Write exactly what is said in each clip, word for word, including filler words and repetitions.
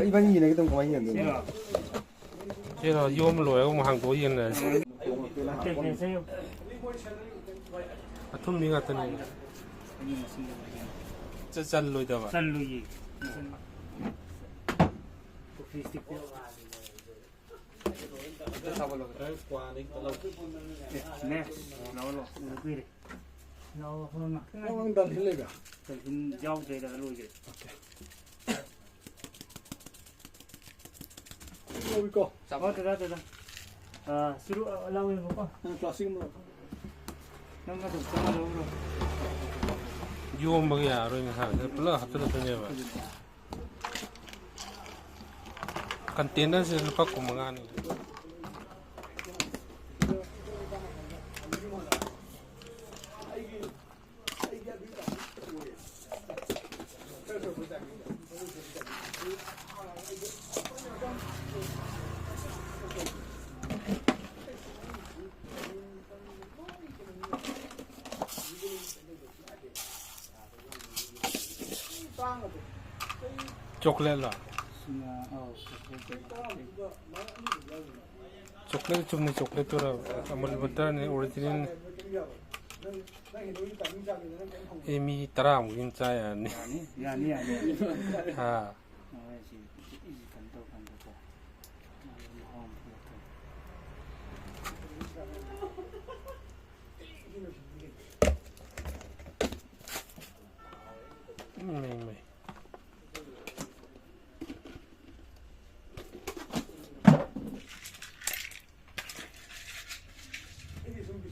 ꯏꯕꯥꯅꯤ ꯌꯦꯡꯅꯒꯦ ꯇꯧꯕ, ꯀꯃꯥꯏꯅ ꯌꯦꯡꯗꯣꯏꯅꯣ? ꯁꯤꯔꯣ? ꯁꯤꯔꯣ, ꯌꯣꯝꯕ ꯂꯣꯏꯔꯒ ꯑꯃꯨꯛ ꯍꯥꯡꯗꯣꯛꯑ ꯌꯦꯡꯅꯔꯁꯤ꯫ ꯀꯩ ꯀꯩ ꯆꯥꯏꯌꯣ? ꯑꯊꯨꯝꯕꯤ ꯉꯥꯛꯇꯅꯦ꯫ ꯆ-, ꯆꯜꯂꯣꯏꯗꯕ꯫ ꯆꯜꯂꯣꯏꯌꯦ꯫ ꯑꯣꯐꯤꯁꯇꯤ ꯄꯤꯔꯛꯑꯣ꯫ ꯅꯦꯛꯁ꯫ ꯂꯥꯛꯑꯣ, ꯂꯥꯛꯑꯣ꯫ ꯎꯗ ꯀꯨꯏꯔꯦ꯫ ꯂꯥꯛꯑꯣ, ꯂꯥꯛꯑꯣ꯫ ꯅꯪ ꯗꯜꯐꯤꯟ ꯂꯩꯕ꯭ꯔꯥ? ꯗꯜꯐꯤꯟ ꯌꯥꯎꯗ꯭ꯔꯦꯗ, ꯂꯣꯏꯈ꯭ꯔꯦ꯫ ꯑꯣꯀꯦ꯫ ꯂꯧꯏꯀꯣ꯫ ꯆꯥꯕ꯫ ꯗꯗꯥ, ꯗꯗꯥ꯫ ꯑꯥ, ꯆꯨꯔꯨ, ꯑꯥ, ꯂꯧꯋꯦꯕꯀꯣ꯫ ꯅꯪ ꯄ꯭ꯂꯥꯁꯇꯤꯛ ꯑꯃ ꯂꯧ꯫ ꯅꯪ ꯑꯗꯨꯝ ꯆꯪꯉ ꯂꯧꯔꯣ꯫ ꯌꯣꯝꯕꯒ ꯌꯥꯔꯣꯏꯅꯦ, ꯍꯥ? ꯄꯨꯂꯞ ꯍꯥꯞꯆꯤꯜꯂꯛꯇꯣꯏꯅꯦꯕ꯫ ꯀꯟꯇꯦꯅꯔꯁꯦ ꯂꯨꯄꯥ ꯀꯨꯟ ꯃꯉꯥꯅꯤ꯫ ꯆꯣꯀ꯭ꯂꯦꯠꯂꯣ? ꯆꯣꯀ꯭ꯂꯦꯠ, ꯆꯨꯝꯅ ꯆꯣꯀ꯭ꯂꯦꯠꯇꯨꯔ? ꯑꯃꯨꯜ ꯕꯇꯔꯅꯤ, ꯑꯣꯔꯤꯖꯤꯅꯦꯜꯅꯤ꯫ ꯑꯦ, ꯃꯤ ꯇꯔꯥꯃꯨꯛꯀꯤ ꯑꯗꯨꯝ ꯆꯥ ꯌꯥꯔꯅꯤ꯫ ꯌꯥꯅꯤ, ꯌꯥꯅꯤ, ꯌꯥꯅꯤ꯫ ꯑꯥ꯫ ꯃꯣꯏꯁꯤ ꯏꯁꯤ ꯀꯩꯅꯣ ꯇꯧꯀꯥꯟꯗꯀꯣ, ꯃꯥꯒꯤ ꯃꯍꯥꯎ ꯑꯃ ꯊꯣꯛꯂꯛꯇꯣꯏꯅꯤ꯫ ꯏꯃꯩ, ꯏꯃꯩ꯫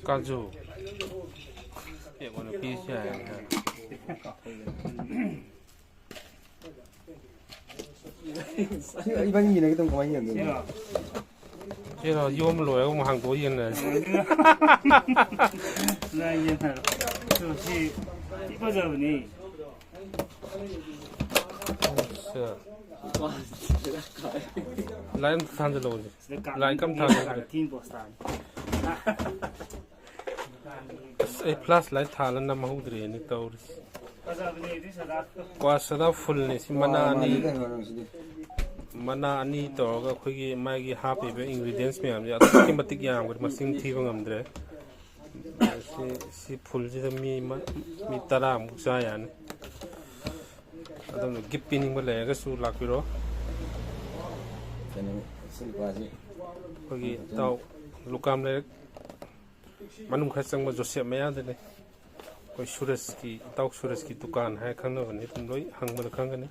ꯀꯥꯖꯨ꯫ ꯑꯦ, ꯑꯣꯏꯅ ꯄꯤꯁꯨ ꯌꯥꯏ꯫ ꯏꯕꯥꯅꯤ ꯌꯦꯡꯅꯒꯦ ꯇꯧꯕ, ꯀꯃꯥꯏꯅ ꯌꯦꯡꯗꯣꯏꯅꯣ? ꯁꯤꯔꯣ? ꯁꯤꯔꯣ, ꯌꯣꯝꯕ ꯂꯣꯏꯔꯒ ꯑꯃꯨꯛ ꯍꯥꯡꯗꯣꯛꯑ ꯌꯦꯡꯅꯔꯁꯤ꯫ ꯅꯪ ꯌꯦꯡꯅꯔꯣ꯫ ꯁꯤ ꯊꯤ ꯐꯖꯕꯅꯦ꯫ ꯑꯠꯆꯥ꯫ ꯂꯥꯏꯠ ꯑꯝꯇ ꯊꯥꯟꯖꯜꯂꯛꯑꯣꯁꯦ꯫ ꯁꯤꯗ ꯀꯥꯔꯇꯨꯟ ꯂꯥꯏꯠ ꯀꯝ ꯊꯥꯟꯖꯜꯂꯛꯑꯣ꯫ ꯀꯥꯔꯇꯨꯟ ꯄꯣꯁꯇꯔꯅꯤ꯫ ꯑꯁ, ꯑꯩ ꯐ꯭ꯂꯥꯁ ꯂꯥꯏꯠ ꯊꯥꯜꯂ ꯅꯝꯍꯧꯗ꯭ꯔꯦꯅꯦ ꯇꯧꯔꯤꯁꯦ꯫ ꯀ꯭ꯋꯥ ꯁꯗꯥ ꯐꯨꯜꯅꯤ ꯁꯤ, ꯃꯅꯥ ꯑꯅꯤ꯫ ꯃꯅꯥ ꯑꯅꯤ ꯇꯧꯔꯒ ꯑꯩꯈꯣꯏꯒꯤ ꯃꯥꯒꯤ ꯍꯥꯞꯄꯤꯕ ingredients ꯃꯌꯥꯝꯁꯦ ꯑꯗꯨꯛꯀꯤ ꯃꯇꯤꯛ ꯌꯥꯝꯈ꯭ꯔꯦ, ꯃꯁꯤꯡ ꯊꯤꯕ ꯉꯝꯗ꯭ꯔꯦ꯫ ꯁꯤ, ꯁꯤ ꯐꯨꯜꯁꯤꯗ ꯃꯤ ꯑꯃ, ꯃꯤ ꯇꯔꯥꯃꯨꯛ ꯆꯥ ꯌꯥꯅꯤ꯫ ꯑꯗꯨꯝꯅ gift ꯄꯤꯅꯤꯡꯕ ꯂꯩꯔꯒꯁꯨ ꯂꯥꯛꯄꯤꯔꯣ꯫ ꯀꯩꯅꯣ, ꯁꯤ ꯅꯨꯄꯥꯁꯤ ꯑꯩꯈꯣꯏꯒꯤ ꯏꯇꯥꯎ ꯂꯨꯀꯥꯝ ꯂꯩꯔꯛ ꯃꯅꯨꯡ ꯈꯔ ꯆꯪꯕ ꯖꯣꯁꯦꯞ ꯃꯌꯥꯗꯅꯤ꯫ ꯑꯩꯈꯣꯏ ꯁꯨꯔꯖꯀꯤ, ꯏꯇꯥꯎ ꯁꯨꯔꯖꯀꯤ ꯗꯨꯀꯥꯟ ꯍꯥꯏꯔ ꯈꯪꯅꯕꯅꯤ, ꯑꯗꯨꯝ ꯂꯣꯏ ꯍꯪꯕꯗ ꯈꯪꯒꯅꯤ꯫